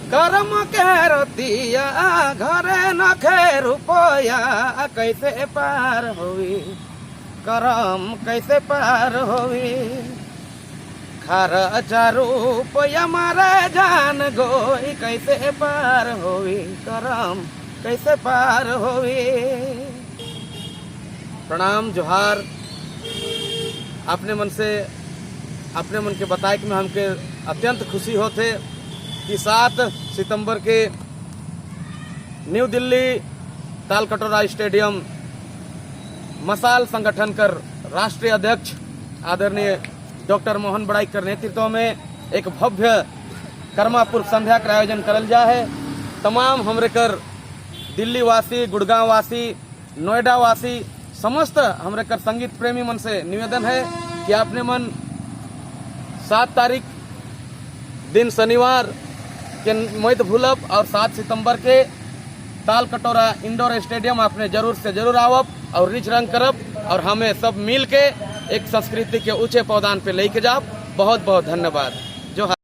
करम के रतिया, घरे नखे रुपया, कैसे पार होई करम, कैसे पार होई? खर्चा रुपया मारे जान गोई, कैसे पार होई करम, कैसे पार होई? प्रणाम, जोहार। अपने मन से अपने मन के बताए कि हमके अत्यंत खुशी होते कि 7 सितंबर के न्यू दिल्ली तालकटोरा स्टेडियम मसाल संगठन कर राष्ट्रीय अध्यक्ष आदरणीय डॉक्टर मोहन बड़ाई कर नेतृत्व में एक भव्य कर्मापुर संध्या का आयोजन करल जा है। तमाम हमरे कर दिल्ली वासी, गुड़गांव वासी, नोएडा वासी, समस्त हमरे कर संगीत प्रेमी मन से निवेदन है कि आपने मन 7 तारीख दिन शनिवार के मत भूलब और 7 सितंबर के ताल कटोरा इंडोर स्टेडियम आपने जरूर से जरूर आवब और रिच रंग करब और हमें सब मिल के एक संस्कृति के ऊंचे पौदान पे लेके जाब। बहुत बहुत धन्यवाद, जोहार।